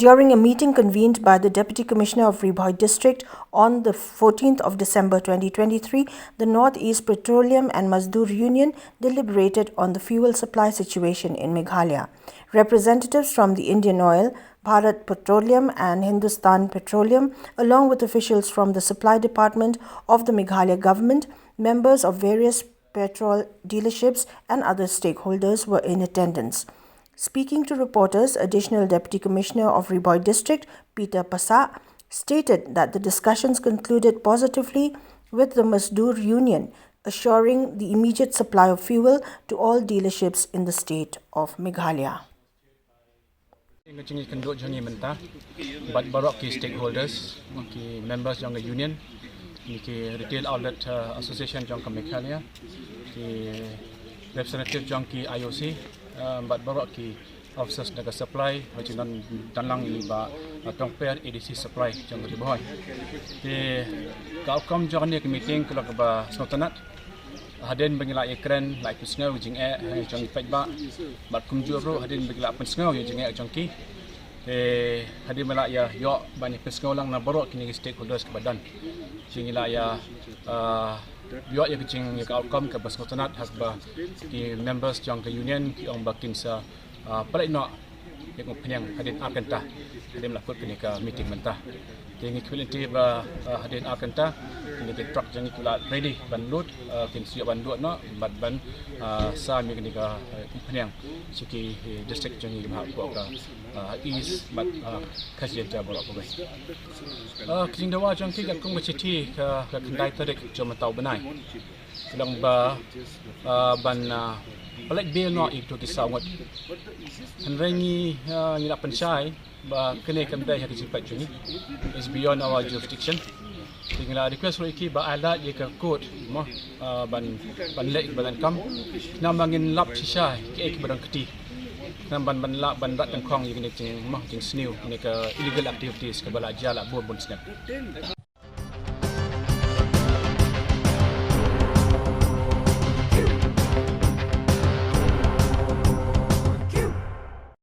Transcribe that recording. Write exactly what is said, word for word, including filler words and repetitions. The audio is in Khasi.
During a meeting convened by the Deputy Commissioner of Ri Bhoi District on the fourteenth of December twenty twenty-three, the Northeast Petroleum and Mazdoor Union deliberated on the fuel supply situation in Meghalaya. Representatives from the Indian Oil, Bharat Petroleum and Hindustan Petroleum, along with officials from the supply department of the Meghalaya government, members of various petrol dealerships and other stakeholders were in attendance. Speaking to reporters, Additional Deputy Commissioner of Ri Bhoi District, Peter Passah, stated that the discussions concluded positively, with the Mazdoor Union assuring the immediate supply of fuel to all dealerships in the state of Meghalaya. Ka jingïakynduh jong ngi mynta bad baroh ki stakeholders, ki members jong ka union, ki Retail Outlet, uh, Association jong ka Meghalaya, ki representative jong ki I O C, uh, bad baroh ki officers na ka supply, ha jingdon don lang i Bah, uh, Tongper, A D C supply jong ka Ri Bhoi. Te ka outcome jong kane ka meeting ka long kaba sngewtynnat. Hadien ba ngi la ïakren, la pynsngew jingeh, eh, jong ki paidbah. Bad kumjuh ruh hadien ba ngi la pynsngew ïa jingeh jong ki, te hadien ba la ïa ïoh ban pynsngew lang na baroh kine ki stakeholders kiba don, te ngi la ïa, ah, ïoh ïa ka jing, ïa ka outcome kaba sngewtynnat, ha kaba ki members jong ka union ki ong ba kin sa, ah, pynleit noh ïa ka umphniang hadien ar kynta hadien ba la kut kane ka meeting mynta. Te ngi khmih lynti ba, ah, hadien ar kynta kine ki truck jong ngi ki la ready ban load, ah, kin sa ïoh ban load noh bad ban, ah, sam ïa kane ka, eh, umphniang sha ki, eh, district jong ngi hapoh ka, ah, East bad, ah, Khasi Jaintia baroh kawei. Ah, ka jingdawa jong ki ka kum ka shithi ka, ka khyndai tarik jong mynta u bnai. Ka long ba, ah, ban, ah, pynleit bill noh ïa kito ki saw ngut. Hynrei ngi, ah, ngi la pynshai ba kane kam dei ha ka jingpeit jong ngi, is beyond our jurisdiction. Te ngi la request ruh ïa ki ba ai lad ïa ka court mo, ah, ban, ban leh, ban leh kam. Namar ngin lap shisha kiei kiba dang kti. Namar ban, ban lap ban rat tyngkhong ïa kane ka jing mo, jingsniew kane ka illegal activities kaba la jia la bun bun snem.